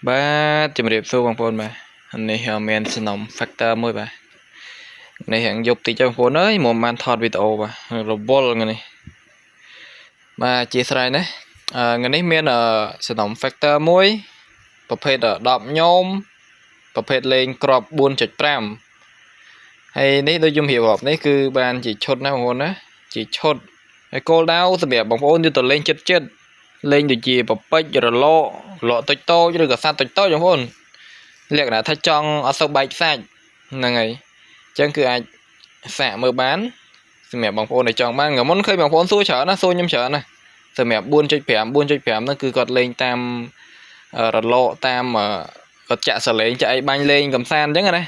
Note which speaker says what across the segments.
Speaker 1: បាទជំរាបសួរបងប្អូនបាទនេះមានសំណុំ factor មួយបាទនេះរៀងយប់តិចបងប្អូនអើយមកបានថតវីដេអូបាទរវល់ថ្ងៃនេះបាទអធិស្ឋានណាថ្ងៃនេះមានសំណុំ factor មួយប្រភេទ10ញោមប្រភេទលេងក្រប4.5ហើយនេះដូចខ្ញុំរៀបរាប់នេះគឺបានជាឈុតណាបងប្អូនណាជាឈុតហើយគោលដៅសម្រាប់បងប្អូនយកទៅលេងចិត្តចិត្តលេងដូចជាពពេចរលករលកតូចតូចឬក៏សត្វតូចតូចបងប្អូនលក្ខណៈថាចង់អត់សូវបែកសាច់ហ្នឹងហើយអញ្ចឹងគឺអាចសាកមើលបានសម្រាប់បងប្អូនដែលចង់បានថ្ងៃមុនឃើញបងប្អូនសួរច្រើនណាសួរខ្ញុំច្រើនណាសម្រាប់4.5 4.5ហ្នឹងគឺគាត់លេងតាមរលកតាមគាត់ចាក់សលេងចាក់អីបាញ់លេងកំសាន្តអញ្ចឹងណា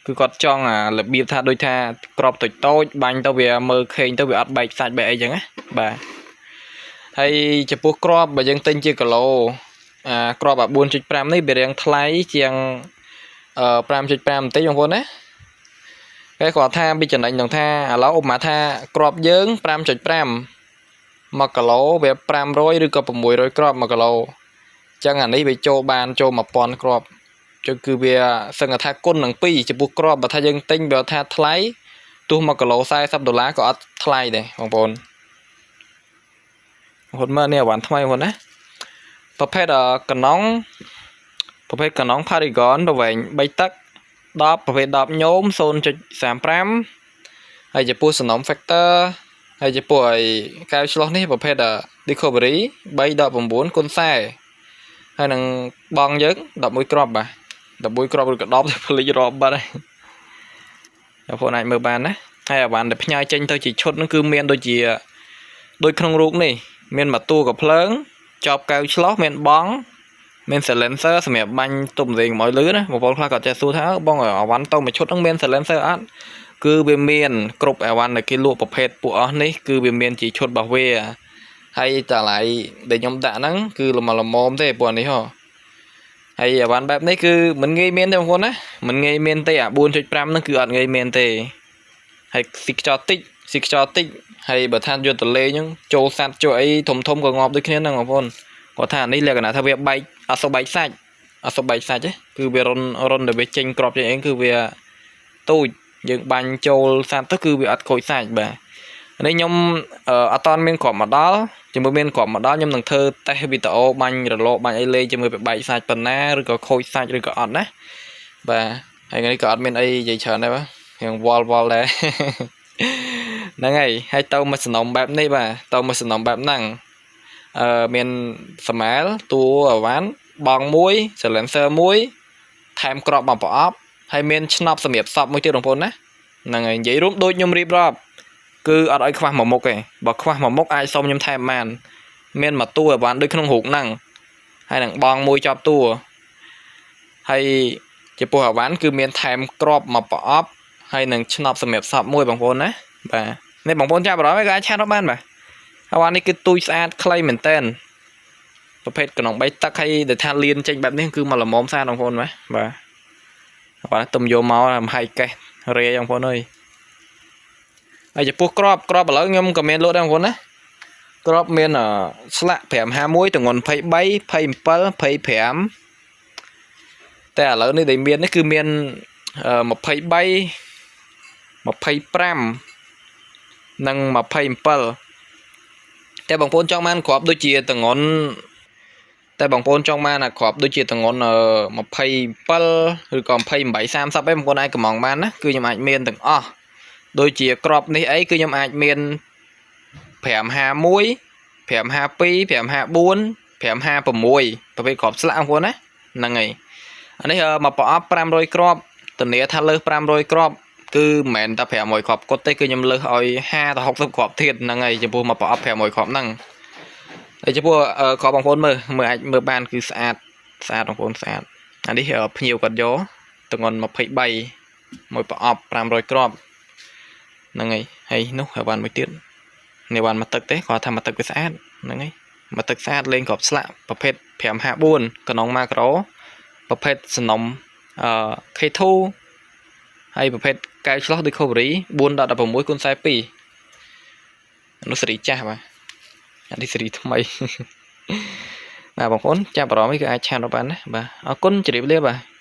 Speaker 1: គឺគាត់ចង់អារបៀបថាដូចថាក្របតូចតូចបាញ់ទៅវាមើលឃើញទៅវាអត់បែកសាច់បែកអីចឹងណាបាទហើយចំពោះក្របបើយើងទិញជាគីឡូអាក្របអា4.5នេះវារាងថ្លៃជាង5.5បន្តិចបងប្អូនណាគេគាត់ថាពីចំណេញនឹងថាឥឡូវឧបមាថាក្របយើង5.5 1គីឡូវា500ឬក៏600គ្រាប់1គីឡូអញ្ចឹងអានេះវាចូលបានចូល1000គ្រាប់ចឹងគឺវាសឹងថាគុណនឹង2ចំពោះគ្រាប់បើថាយើងទិញបើថាថ្លៃទោះ1គីឡូ40ដុល្លារក៏អត់ថ្លៃដែរបងប្អូនរហូតមើលនេះអវ៉ាន់ថ្មីបងប្អូនណាប្រភេទកណុងប្រភេទកណុង Paragon ប្រវែង3ទឹក10ប្រភេទ10ញោម0.35ហើយចំពោះសំណុំ factor ហើយចំពោះឯកែវឆ្លោះនេះប្រភេទ Discovery 3.9គុណ40ហើយនឹងបងយើង11គ្រាប់បាទ11គ្រាប់ឬក៏10ទៅភ្លេចរាប់បាត់ហើយបងប្អូនអាចមើលបានណាហើយអាវ៉ាន់ដែលផ្ញើចេញទៅជាឈុតហ្នឹងគឺមានដូចជាដូចក្នុងរូបនេះមានមួយតួកំភ្លើងចប់កៅឆ្លោះមានបងមាន silencer សម្រាប់បាញ់ទប់រែងកុំឲ្យលឺណាបងប្អូនខ្លះគាត់ចេះសួរថាបងអវ៉ាន់ទៅមួយឈុតហ្នឹងមាន silencer អត់គឺវាមានគ្រប់អវ៉ាន់ដែលគេលក់ប្រភេទពួកអស់នេះគឺវាមានជាឈុតរបស់វាហើយតម្លៃដែលខ្ញុំដាក់ហ្នឹងគឺល្មមល្មមទេពួកនេះហ៎ហើយអវ៉ាន់បែបនេះគឺមិនងាយមានទេបងប្អូនណាមិនងាយមានទេអា4.5ហ្នឹងគឺអត់ងាយមានទេហើយស៊ីខ្យល់តិចស៊ីខ្យល់តិចហើយបើថាយកទៅលេងហ្នឹងចូលសัตว์ចូលអីធំធំក៏ងាប់ដូចគ្នាហ្នឹងបងប្អូនគាត់ថានេះលក្ខណៈថាវាបែកអត់សូវបែកសាច់អត់សូវបែកសាច់ទេគឺវារុនរុនដែលវាចេញក្របចេញអីគឺវាទូចយើងបាញ់ចូលសត្វទៅគឺវាអត់ខូចសាច់បាទនេះខ្ញុំអត់តាន់មានគ្រាប់មកដល់ជាមួយមានគ្រាប់មកដល់ខ្ញុំនឹងធ្វើតេស្តវីដេអូបាញ់រលកបាញ់អីលេងជាមួយវាបែកសាច់ប៉ុណ្ណាឬក៏ខូចសាច់ឬក៏អត់ណាបាទហើយថ្ងៃនេះក៏អត់មានអីនិយាយច្រើនដែរបាទរៀងវល់វល់ដែរហ្នឹងហើយហើយទៅមកសំណុំបែបនេះបាទទៅមកសំណុំបែបហ្នឹងអឺមានសមែលតួអវ៉ាន់បងមួយ silencer មួយថែមក្របមួយប្រអប់ហើយមានឆ្នប់សម្រាប់សពមួយទៀតបងប្អូនណាហ្នឹងហើយនិយាយរួមដូចខ្ញុំរៀបរាប់គឺអត់ឲ្យខ្វះមួយមុខទេបើខ្វះមួយមុខអាចសុំខ្ញុំថែមបានមានមួយតួឲ្យបានដូចក្នុងរូបហ្នឹងហើយនឹងបងមួយចប់តួហើយចំពោះអវ៉ាន់គឺមានថែមក្របមួយប្រអប់ហើយនឹងឆ្នប់សម្រាប់សពមួយបងប្អូនណាបាទនេះបងប្អូនចាប់អារម្មណ៍ក៏អាចឆាតបានបាទអវ៉ាន់នេះគឺទូចស្អាតខ្លីមែនតើប្រភេទកណ្ដុង3ទឹកហើយដែលថាលៀនចេញបែបនេះគឺមកល្មមស្អាតបងប្អូនបាទបាទបាទទំយកមកមហើយកេះរាយបងប្អូនអើយហើយចំពោះក្របក្របឥឡូវខ្ញុំក៏មានលក់ដែរបងប្អូនណាក្របមានស្លាក551ទម្ងន់23 27 25តែឥឡូវនេះដែលមាននេះគឺមាន23 25និង27តែបងប្អូនចង់បានគ្រាប់ដូចជាតងន់តែបងប្អូនចង់បានអាគ្រាប់ដូចជាតងន់27ឬក៏28 30ឯងបងប្អូនអាចកំងបានណាគឺខ្ញុំអាចមានទាំងអស់ដូចជាក្របនេះអីគឺខ្ញុំអាចមាន551 552 554 556ប្រភេទគ្រាប់ស្លាកបងប្អូនណាហ្នឹងហើយអានេះមកប្រអប់500គ្រាប់ធានាថាលើស500គ្រាប់គឺមិនមែនតែ500គ្រាប់គាត់ទេគឺខ្ញុំលើសឲ្យ50ទៅ60គ្រាប់ទៀតហ្នឹងហើយចំពោះមកប្រអប់500គ្រាប់ហ្នឹងហើយចំពោះគ្រាប់បងប្អូនមើលមើលអាចមើលបានគឺស្អាតស្អាតបងប្អូនស្អាតអានេះភ្ញៀវគាត់យកទម្ងន់23មួយប្រអប់500គ្រាប់ហ្នឹងហើយហើយនោះហើយបានមួយទៀតនេះបានមួយទឹកទេគាត់ថាមួយទឹកវាស្អាតហ្នឹងហើយមួយទឹកស្អាតលេងគ្រាប់ស្លាកប្រភេទ554កណុងម៉ាក្រូប្រភេទសំណុំអឺ K2 ហើយប្រភេទកែវឆ្លោះ Discovery 4.16គុណ42នោះសេរីចាស់បាទអានេះសេរីថ្មី បាទបងប្អូនចាប់អារម្មណ៍គឺអាច chat មកបានណាបាទអរគុណជម្រាបលាបាទ។